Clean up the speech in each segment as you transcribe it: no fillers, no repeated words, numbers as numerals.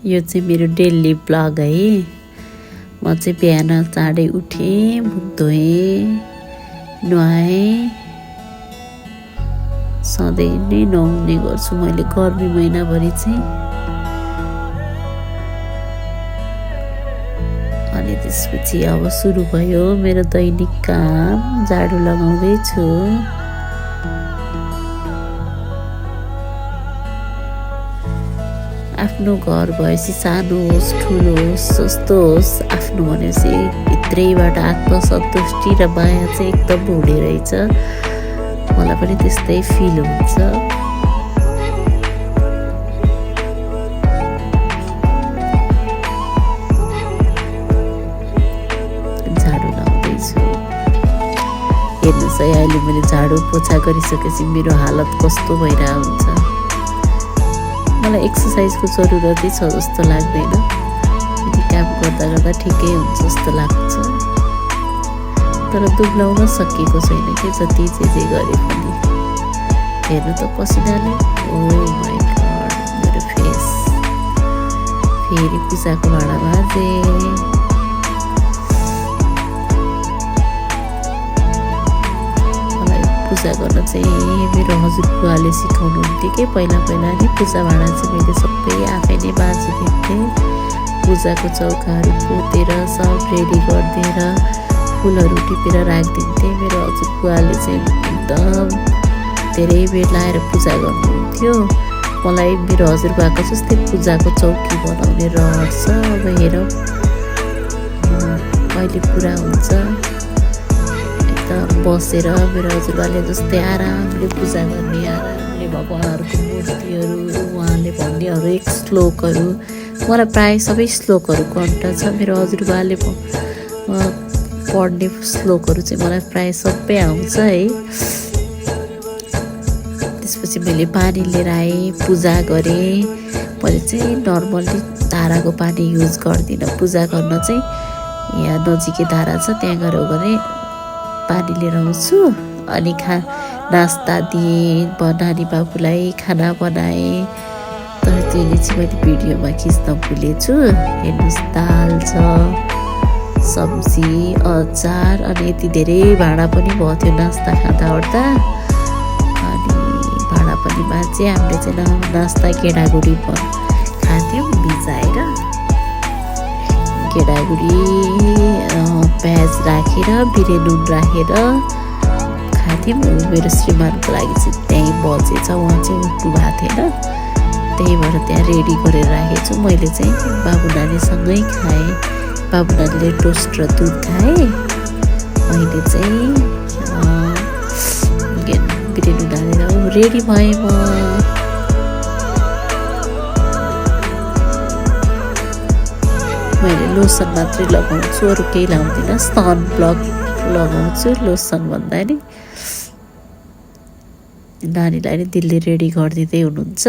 यो चाहिँ मेरो डेली ब्लग है। म चाहिँ बिहान चाँडै उठेँ, मुख धोएँ, नुहाएँ। सधैँ नै नुहाउने गर्छु मैले गर्मी महिनाभरि चाहिँ। अनि त्यसपछि अब सुरु भयो मेरो दैनिक काम। झाडु लगाउँदैछु। आफ्नो घर भएपछि सानो होस् ठुलो होस् जस्तो होस्, आफ्नो भनेपछि भित्रैबाट आत्मसन्तुष्टि र माया चाहिँ एकदम हुने रहेछ। मलाई पनि त्यस्तै फिल हुन्छ। झाडु लगाउँदैछु। हेर्नुहोस् है, अहिले मैले झाडु पोछा गरिसकेपछि मेरो हालत कस्तो भइरहेको हुन्छ। मलाई एक्सर्साइजको जरुरतै छ जस्तो लाग्दैन। यदि काम गर्दा गर्दा ठिकै हुन्छ जस्तो लाग्छ। तर दुब्लाउन सकेको छैन कि जति जे गरे पनि। हेर्नु त पसिनाले। ओ माई गॉड, मेरो फेस। फेरि पूजाको भाँडा माझे। पूजा गर्न चाहिँ मेरो हजुरबुवाले सिकाउनुहुन्थ्यो कि पहिला नि पूजा भाँडा चाहिँ मैले सबै आफै नै माझिदिन्थेँ। पूजाको चौकाहरू पोतेर सब रेडी गरिदिएर फुलहरू टिपेर राखिदिन्थेँ। मेरो हजुरबुवाले चाहिँ एकदम धेरै बेर लाएर पूजा गर्नुहुन्थ्यो। मलाई मेरो हजुरबुवाको जस्तै पूजाको चौकी बनाउने रहर छ। अब हेरौँ कहिले पुरा हुन्छ। बसेर मेरो हजुरबाले जस्तै आरामले पूजा गर्ने, आरामले भगवानहरूको मूर्तिहरू, उहाँले भन्ने हरेक श्लोकहरू, मलाई प्राय सबै श्लोकहरू कण्ठ छ। मेरो हजुरबाले पढ्ने श्लोकहरू चाहिँ मलाई प्राय सबै आउँछ है। त्यसपछि मैले पानी लिएर आएँ, पूजा गरेँ। मैले चाहिँ नर्मल्ली धाराको पानी युज गर्दिनँ। पूजा गर्न चाहिँ यहाँ नजिकै धारा छ, त्यहाँ गएर भने पानी लिएर आउँछु। अनि नास्ता दिएँ, नानी बाबुलाई खाना बनाएँ। तर त्यसले चाहिँ मैले भिडियोमा खिच्न भुलेछु। हेर्नुहोस्, दाल छ, सब्जी, अचार, अनि यति धेरै भाँडा पनि भयो थियो नास्ता खाँदा ओर्दा। अनि भाँडा पनि माझे। हामीले चाहिँ नास्ता गेडागुडी खान्थ्यौँ भिजाएर। गेडागुडी प्याज राखेर बिरे नुन राखेर खान्थ्यौँ। मेरो श्रीमानको लागि चाहिँ त्यहीँ बजेछ, उहाँ चाहिँ उठ्नु भएको थिएन। त्यही भएर त्यहाँ रेडी गरेर राखेको छु। मैले चाहिँ बाबु नानीसँगै खाएँ। बाबु नानीले टोस्ट र दुध खाएँ। मैले चाहिँ बिरे नुन हालेर रेडी भएँ म। मैले लोसन मात्रै लगाउँछु, अरू केही लाउँदिनँ। सन ब्लक लगाउँछु लोसन भन्दा नि। नानीलाई नि दिल्ली रेडी गरिदिँदै हुनुहुन्छ।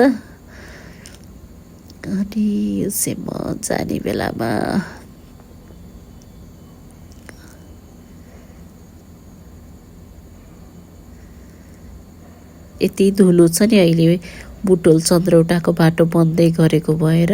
अनि यो चाहिँ म जाने बेलामा यति धुलो छ नि अहिले। बुटोल चन्द्रौटाको बाटो बन्दै गरेको भएर